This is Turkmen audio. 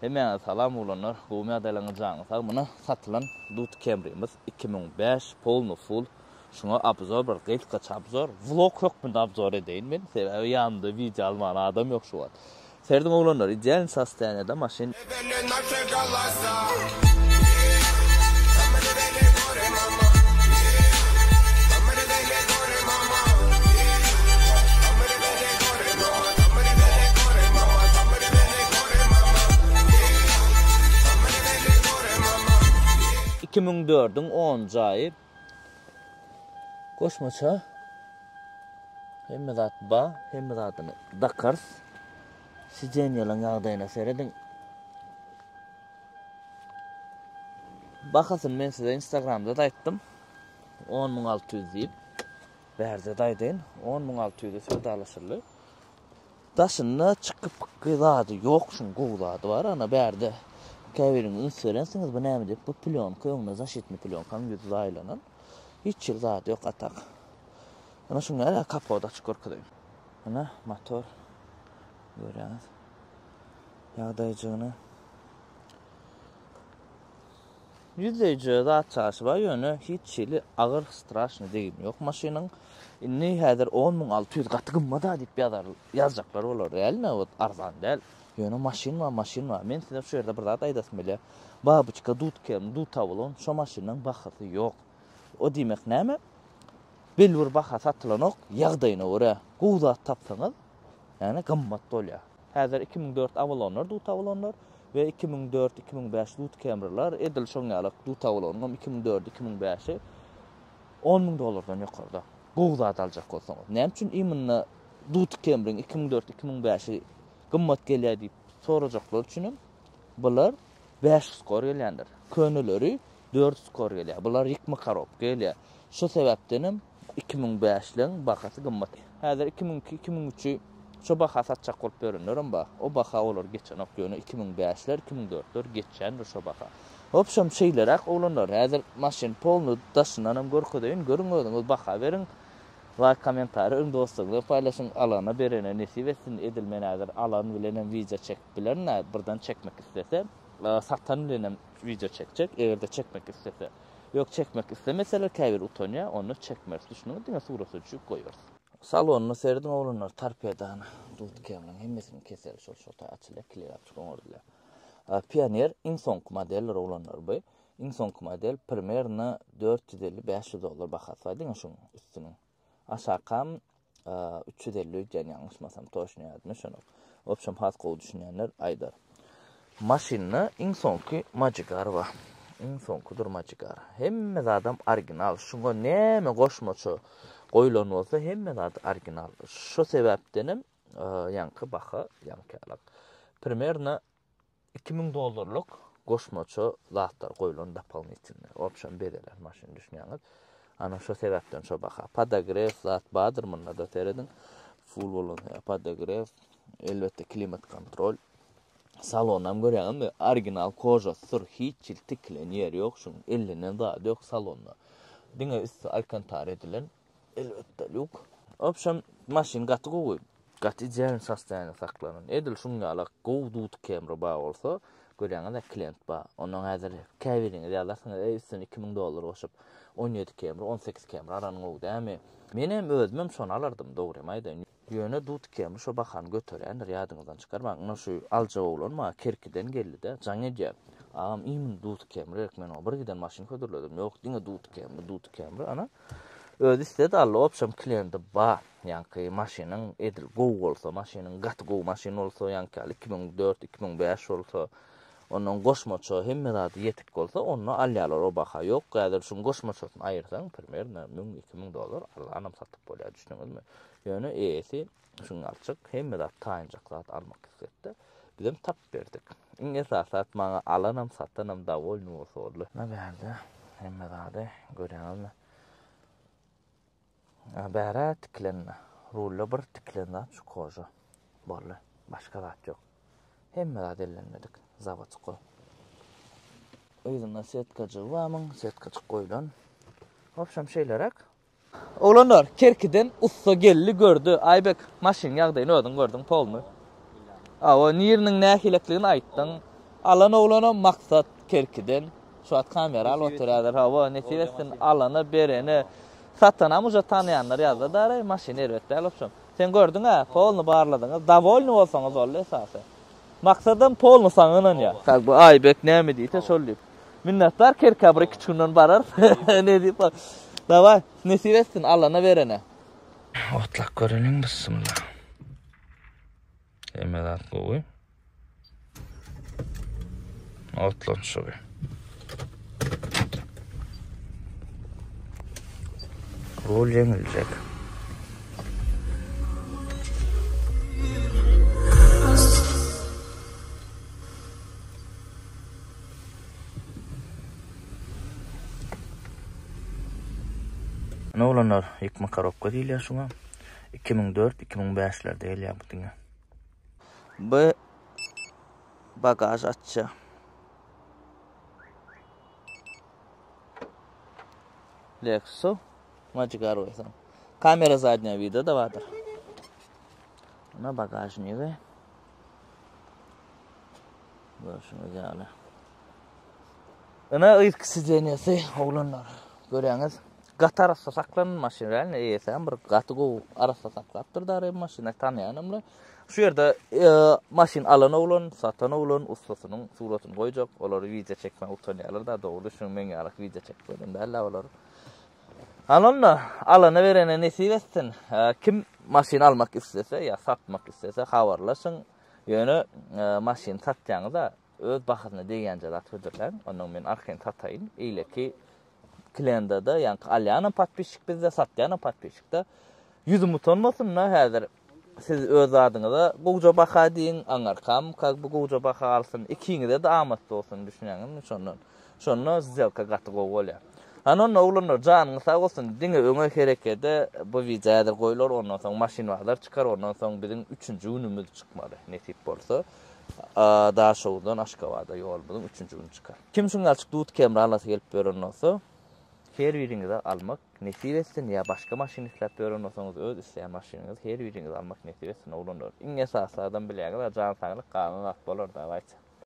Hemmäňize salam oglanlar, gowumy ýagdaýlaryňyz janyňyz sag muna satylan Dut Camry'miz 2005 polny full şuňa obzor bir gysgaça obzor vlog hökmünde obzor edeýin men sebäbi ýanymda wideo alman adam ýok şu wagt. Serediň oglanlar idealny sostoýaniýada maşyn. 2004-iň onunjy aýy goşmaça hemme zat ba, hemme zadyny dakarys. Sidenýalaryň ýagdaýyna serediň. Bahasyny men size Instagramda-da aýtdym. 10600 diýip. Bärde-de aýdaýyn. 10600-e söwdalaşyldy. Daşynda çykgy-pykgy zady ýok, şuň gowy zady bar. Ana bärde käbiriňiz üns berensiňiz, bu näme diýip, bu plýonka, öňünde zaşitnyý plýonkaň ýüzi zaýalanan. Hiç hili zady ýok a tak. Ana şuň ýaly kapot açyp görkezeýin. Ana motor görýäňiz. Ýagdaýjygyny. Ýüzleýje zat çaşy bar, ýöne hiç hili agyr straşny degim ýok maşynyň. Indi häzir 10600 gaty gymmat-a diýip ýazar, ýazjaklar bolar. Realno wot arzan däl. Ýöne maşyn bar, maşyn bar. Men size şu ýerde bir zat aýdasym gelýär. Babyçka dut kem, duta bolan şo maşynyň bahasy ýok. O diýmek näme? Belli bir baha satylanok, ýagdaýyna görä gowy zat tapsaňyz, ýagny gymmat bolýar. Häzir 2004 Avalonlar dut Avalonlar we 2004, 2005 dut Camrylar edil şoň ýaly dut Avalonyňam 2004, 2005-i 10 müň dollardan ýokarda. Gowy zat aljak bolsaňyz. Näme üçin imенно dut Camryň 2004, 2005-i gymmat gelýär diýip sorajaklar üçinem bular 5 skor gelýändir. Köneleri 4 skor gelýär. Bular ýykma korobka gelýär. Şo sebäpdenem 2005-leň bahasy gymmat. Häzir 2002, 2003-i şo baha satjak bolup ýörenlerem bar. O baha olar geçenok. Ýöne 2005-ler, 2004-ler geçýändir şo baha. Wobşem şeýleräk oglanlar. Häzir maşyn polny daşyndanam görkezeýin. Görüň özüňiz baha beriň. Laýk kommentariý öň dostlaryňyza paýlaşyň. Alana berene nesip etsin. Edil men häzir alan bilenem wideo çekip bilerin-ä birden çekmek islese. Satan bilenem wideo çekjek egerde çekmek islese. Ýok çekmek islemeseler käbiri utanýar onda çekmeris düşündiňiz diňe surata düşüp goýarys. Salonyna serediň oglanlar torpedany dut kemriň hemmesiniň keseli şol şol taý açylýar kileýapçyk oňardylýar. Pioner iň soňky modeldir oglanlar bu. Iň soňky model primerno 450 500 dollar bahasy bar diňe şuň üstüniň. Aşakam 350 öýdýän ýalňyşmasam toçny ýadyma düşenok. Wobşem has gowy düşünýänler aýdar. Maşynda iň soňky Magigar bar. Iň soňkydyr Magigar. Hemme zadam original. Şuňa näme goşmaça goýlan bolsa hemme zady original. Şo sebäpdenem ýaňky baha ýaňky ýalak. Primerno 2000 dollarlyk goşmaça zatlar goýlan dopolynitilnyý. Wobşem bezelen maşyn düşünýäňiz. Ana şo sebäpden şo baha. Podogrew zat bardyr munda-da serediň. Full bolan podogrew, elbetde klimat kontrol. Salonam görýäňizmi? Original koža syr hiç hili tikilen ýeri ýok şuň. Ellenen zady ýok salonda. Diňe üsti alkantara edilen. Elbetde lýuk. Wobşem maşyn gaty gowy. Gaty idealny sostoýaniýa saklanan. Edil şuň ýalak gowy dut Camry bar bolsa, görýäňiz-ä klient bar. Ondan häzir käbiriňiz ýazarsyňyz, eý üstüne 2000 dollar goşup 17 Camry, 18 Camry alanyň gowy dämi? Menem özümem şony alardym, dogrymy aýdaýyn. Ýöne dut Camry şo bahany göterýändir, ýadyňyzdan çykarmaň. Ynha şu aljak oglan maňa Kerkiden geldi-de, jaň edýär. Agam imенно dut Camry gerek, men oňa bir giden maşyn hödürledim. Ýok, diňe dut Camry, dut Camry. Ana, özi isledi aldy, wobşem klienti bar. Ýaňky maşynyň edil gowy bolsa, maşynyň gaty gowy maşyn bolsa, ýaňky ýaly 2004, 2005 bolsa, ondan goşmaça hemme zady ýetik bolsa, onda alýarlar o baha. Ýok, häzir şuň goşmaçasyny aýyrsaň, primerno 1000, 2000 dollar arzanam satyp bolýar, düşündiňizmi? Ýöne eýesi şuň ýalyjyk hemme zat taýynjak zat almak isledi-de, bizem tapyp berdik. Iň esasy zat maňa alanam, satanam dowolny bolsa boldy. Ine bärde hemme zady görýäňizmi? Bärä tikilen rulda bir tikilen zat şu koža. Boldy. Başga zat ýok. Hemme zat ellenmedik. Zawodskoý. Yzynda setkajygy barmyň? Setkajyk goýlan. Wobşem şeýleräk. Oglanlar, Kerkiden ussa geldi, gördi. Aýbek, maşynyň ýagdaýyny özüň gördüň, polny. Awa, niriniň nähilekligini aýtdyň. Alan oglanam Maksat Kerkiden. Şu wagt kamera alyp otyr häzir. Hawa, nesip etsin alana, berene. Satanam uje tanaýanlar ýazdy dary, maşyn erbet däl obşem. Sen gördüň-ä, polny barladyňyz. Dowolny bolsaňyz boldy esasy. Maksadam polny saňa ynanýar. Sag bu Aýbek näme diýse şol diýip. Minnetdar Kerkä bir iki günden bararys. Nesip bol. Daway, nesip etsin alana berene. Otlak göreliň bismillah. Hemme zat gowy. Otlanyşygy. Rul ýeňiljek. Ine oglanlar, ýykma korobka diýilýär şuňa. 2004, 2005-lerde gelýär bu diňe. Bu bagaž açýar. Lexus Magic goýsaň. Kamera zadnýa vida da bardyr. Ine bagažnigi. Görşüňiz ýaly. Ine yzky sidenýesi oglanlar. Görýäňiz. Gaty arassa saklanan maşyn realno eýesi hem bir gaty gowy arassa saklapdyr dary maşyny tanýanymla. Şu ýerde e, maşyn alan oglan, satan oglan ussasynyň suratyny goýjak. Olary wideo çekmäge utanýarlar da dogry şuň meň ýaly wideo çekmeden däl olar. Alanda alana berene nesip etsin. E, kim maşyn almak islese ýa satmak islese habarlaşyň. Ýöne e, maşyn satýaňyza öz bahasyna degýänje zat hödürläň. Ondan men arkaýyn sataýyn. Eýleki Klendada ýaňky alýanam podpisçik bizde, satýanam podpisçikde. Ýüzüm utanmasyn-da häzir siz öz zadyňyza gowja baha diýiň, aňarkam kak bu gowja baha alsyn. Ikiňize-de amatly bolsun, düşünýäňizmi şondan. Şonda sdelka gaty gowy bolýar. Hany onda oglanlar janyňyz sag bolsun, diňe öňe herekede bu wideo häzir goýlar, ondan soň maşyn bazar çykar, ondan soň biziň üçünji günümiz çykmaly nesip bolsa. Daşoguzdan Aşgabada ýolumyzyň üçünji güni çykar. Kim şuň ýaly dut kemri alasy gelip ýören bolsa, her biriňize almak nesip etsin ýa başga maşyn isläp ýören bolsaňyz öz isleýän maşynyňyzy her biriňize almak nesip etsin oglanlar. Iň esasy zadam bilýäňiz-ä jan saglyk galan zat bolar dawaýça.